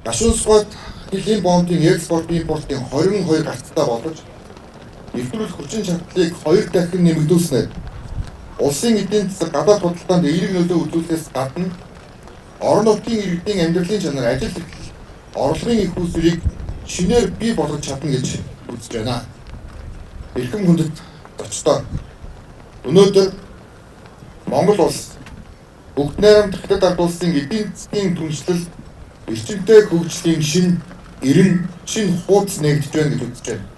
Гашуун Сухуйд хөлийн бомбын экспорт импортын 22 гарцтай болгож нэвтрүүлэх хүчин чадлыг 2 дахин нэмэгдүүлснээр улсын эдийн засаг гадаад худалдаанд эерэг нөлөө үзүүлэхээс гадна орон нутгийн иргэдийн амьдралын чанар, ажил эрхлэл, орлогын их үүсвэрийг шинээр бий болгож чадна гэж үзэж байна. Эрхэм хүндэт зочдоо, өнөөдөр Монгол улс бүгд найрамдах Хятад ард улсын эдийн засгийн түншлэл эрчимтэй хөгжлийн шинэ эрен шинэ хуудас нээгдэж байна гэж үзэж байна.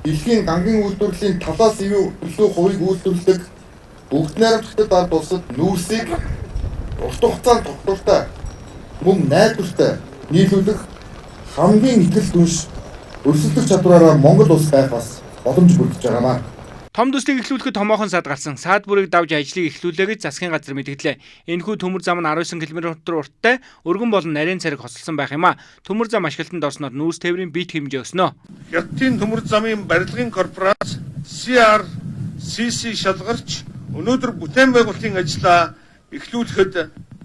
Дэлхийн гангийн үйлдвэрлэлийн талаас илүү хувийг үйлдвэрлэдэг бүгд найрамдах Хятад ард улсад нүүрсийг урт хугацаанд тогтвортой мөн найдвартай нийлүүлэх хамгийн ихэл дүнш өрсөлдөх чадвараараа Монгол улс байх бас боломж бүрдэж байгаамаа. Том төслийг эхлүүлэхэд томоохон сад гарсан. Саад бүрийг давж ажлыг эхлүүлээ гэж засгийн газар мэдгдлээ. Энэхүү төмөр зам нь 19 км урттай, өргөн болон нарийн цариг хосолсон байх юм а. Төмөр зам ашиглалтанд орсноор нүүрс тээврийн бит хэмжээ өснө. Хятадын төмөр замын барилгын корпорац CRCC шалгарч өнөөдөр бүтээн байгуулалтын ажлаа эхлүүлэхэд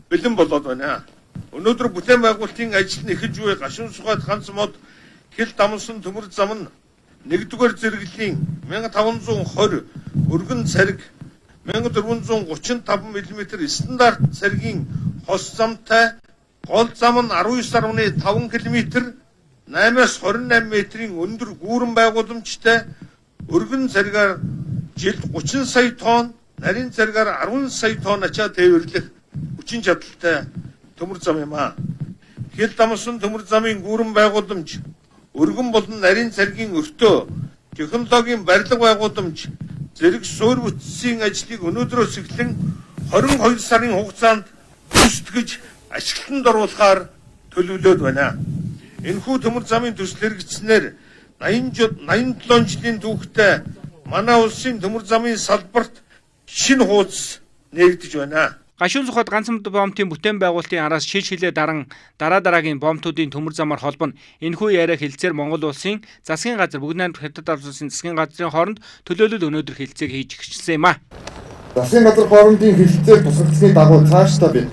бэлэн болоод байна. Өнөөдөр бүтээн байгуулалтын ажил нь эхэлж буй Гашуун Сухуйд ганц мод хил дамсан төмөр зам нь 1-р зэрэглэлийн 1520 өргөн цариг 1435 мм стандарт царгийн хос замтай гол зам нь 19.5 км 8-аас 28 метрийн өндөр гүүрэн байгууламжтай өргөн царгаар жилд 30 сая тонн, нарийн царгаар 10 сая тонн ачаа тээвэрлэх хүчин чадалтай төмөр зам юм аа. Хил дамсан төмөр замын гүүрэн байгууламж, өргөн болон нарийн царгийн өртөө, технологийн барилга байгууламж, зэрэг суурь бүтцийн ажлыг өнөөдрөөс эхлэн 22 сарын хугацаанд гүйцэтгэж ашиглалтанд оруулахаар төлөвлөөд байна. Энэхүү төмөр замын төсөл хэрэгжсэнээр 87 жилийн түүхтэй манай улсын төмөр замын салбарт шинэ хуудас нээгдэж байна. Гашуун Сухуйд ганц мод бомтын бүтээн байгуулалтын араас шил шилээ даран дараа дараагийн бомтуудын төмөр замаар холбоно. Энэхүү яриа хэлцээр Монгол улсын засгийн газар бүгд найрамдах Хятад ард улсын засгийн газрын хооронд төлөөлөл өнөөдөр хэлцээг хийж эхэлсэн юм а. Засгийн газар хоорондын хэлцээг тусгагдсаны дагуу цаашдаа бид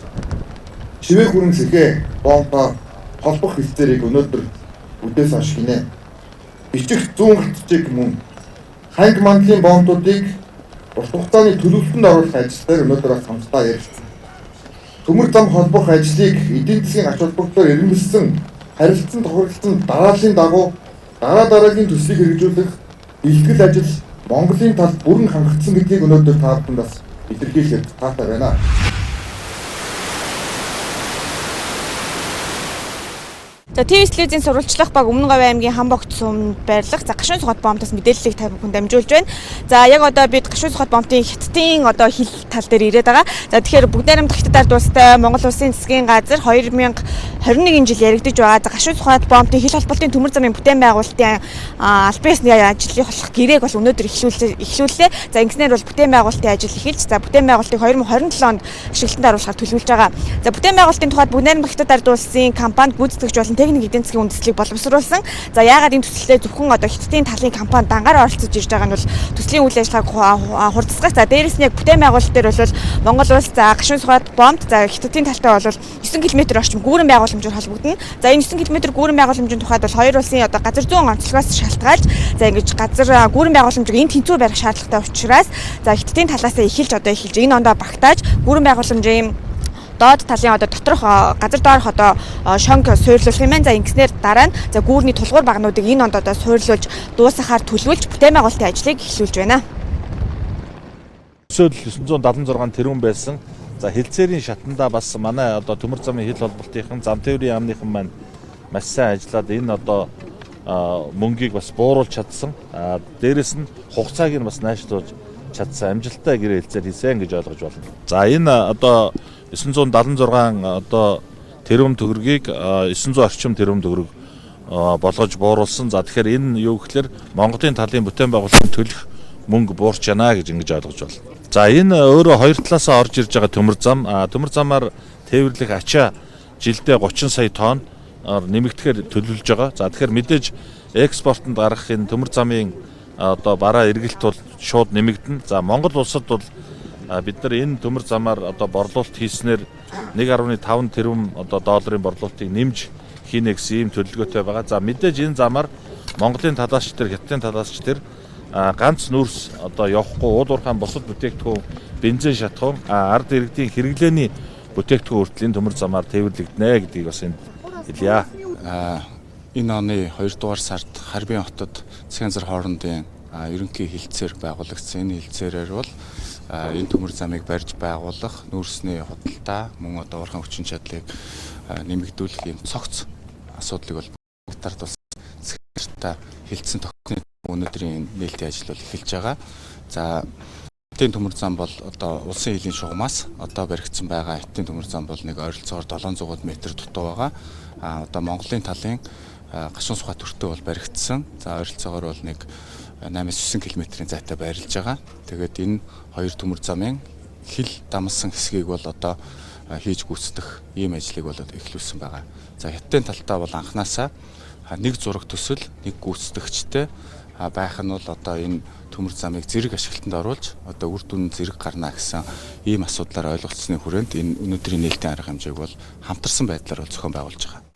чивээ хүрэн сэхээ бомтоор холбох хэлцээрийг өнөөдөр үдээс хойш хийнэ. Бичих зүүн гартчиг мөн ханг мандлын бомтуудыг урт хугацааны төлөвлөлтөнд оруулах ажил дээр өнөөдөр бас хамтдаа ярилцсан. Төмөр зам холбох ажлыг эдийн засгийн ач холбогдлоор эрмэлсэн, харилцан тохиролцсон дарааллын дагуу дараа дараагийн төслийг хэрэгжүүлэх бэлтгэл ажил Монголын талд бүрэн хангагдсан гэдгийг өнөөдөр та бүхэнд бас илэрхийлэхэд таатай байна. За ТВ телевизийн сурвалжлах баг Өмнө Говь аймгийн Хамбогт сумд байрлах за Гашуун Сухуйд бомтоос мэдээллийг та бүхэнд дамжуулж байна. За яг одоо бид Гашуун Сухуйд бомтын Хятадын одоо хил тал дээр ирээд байгаа. За тэгэхээр бүгд найрамдах Хятад ард улстай Монгол улсын засгийн газар 2021 жил яригдж байгаа. За Гашуун Сухуйд бомтын хил холболтын төмөр замын бүтээн байгуулалтын албан ёсны ажлыг болох гэрээг бол өнөөдөр эхлүүллээ. За ингэснээр бол бүтээн байгуулалтын ажил эхэлж, за бүтээн байгуулалтыг 2027 онд ашиглалтанд оруулахар төлөвлөж байгаа. За бүтээн байгуулалтын тухайд бүгд найрамдах Хятад ард улсын компанид гүйцэтгэгч болон техник эдийн засгийн үндэслэлийг боловсруулсан. За яагаад энэ төслөлөө зөвхөн одоо Хятадын талын компани дангаар оролцож ирж байгаа нь бол төслийн үйл ажиллагааг хурдасгах. За дээрэс нь яг бүтээн байгуулалт дээр бол Монгол улс за Гашуун Сухуйд бомб за Хятадын талтай бол 9 км орчим гүүрэн байгууламжаар холбогдоно. За энэ 9 км гүүрэн байгууламжийн тухайд бол хоёр улсын одоо газар зүүн онцлогоос шалтгаалж за ингэж газар гүүрэн байгууламжийг энэ тэнцүү барих шаардлагатай учраас за Хятадын талаас эхэлж одоо эхэлж энэ ондоо багтааж гүүрэн байгууламжийн доод талын одоо доторх газар доорх одоо шонг суурлуулах юм байна. За ингэснээр дараа нь за гүүрний тулгуур багнуудыг энэ онд одоо суурлуулж дуусгахаар төлөвлөж бүтээн байгуулалтын ажлыг эхлүүлж байна. Өсөөл 976 тэрбум байсан. За хэлцээрийн шатандаа бас манай одоо төмөр замын хил холболтынхан зам тээврийн яамныхан маань маш сайн ажиллаад энэ одоо мөнгийг бас бууруулж чадсан. Дээрэс нь хугацааг нь бас найшлуулж чадсан, амжилттай гэрээ хэлцээр хийсэн гэж ойлгож байна. За энэ одоо 976 одоо тэрбум төгрөгийг 900 орчим тэрбум төгрөг болгож бууруулсан. За тэгэхээр энэ юу гэхээр Монголын талын бүтээн байгуулалтын төлөх мөнгө буурч яана гэж ингэж ойлгож байна. За энэ өөрөө хоёр талаасаа орж ирж байгаа төмөр зам. Төмөр замаар тээвэрлэх ачаа жилдээ 30 сая тонн нэмэгдэхээр төлөвлөж байгаа. За тэгэхээр мэдээж экспортод гаргах энэ төмөр замын одоо бараа эргэлт бол шууд нэмэгдэнэ. За Монгол улсад бол бид нар энэ төмөр замаар одоо борлуулалт хийснээр 1.5 тэрбум одоо долларын борлуулалтыг нэмж хийнэ гэсэн ийм төлөвлөгөөтэй байгаа. За мэдээж энэ замаар Монголын талаас ч тэр, Хятадын талаас ч тэр ганц нүүрс одоо явахгүй уул уурхайн бусад бүтээгдэхүүн, бензин шатахуун, ард иргэдийн хэрэглээний бүтээгдэхүүн хүртэл энэ төмөр замаар тээвэрлэгдэнэ гэдгийг бас энд хэлье. Энэ оны 2 дугаар сард Харбин хотод засгийн газар хоорондын ерөнхий хилцээр байгуулагдсан. Энэ хилцээрээр бол энэ төмөр замыг барьж байгуулах, нүүрсний худалдаа, мөн одоо уурхайн хүчин чадлыг нэмэгдүүлэх ийм цогц асуудлыг бол тард бас засгийн хилцсэн тохины өнөөдрийн нээлтийн ажил бол эхэлж байгаа. За Хятадын төмөр зам бол одоо улсын хилийн шугамаас одоо баригдсан байгаа Хятадын төмөр зам бол нэг ойролцоогоор 700 м дутуу байгаа. А одоо Монголын талын Гашуун сухай төртөө бол баригдсан. За ойролцоогоор бол нэг 8-9 км-ийн зайтай байрлаж байгаа. Тэгээд энэ хоёр төмөр замын хил дамсан хэсгийг бол одоо хийж гүйцэтгэх ийм ажлыг бол эхлүүлсэн байгаа. За Хятадын талдаа бол анханасаа нэг зураг төсөл, нэг гүйцэтгэгчтэй байх нь бол одоо энэ төмөр замыг зэрэг ашиглалтанд оруулж одоо үр дүн зэрэг гарна гэсэн ийм асуудлаар ойлголцсны хүрээнд энэ өнөөдрийн нээлтийн арга хэмжээг бол хамтарсан байдлаар бол зохион байгуулж байгаа.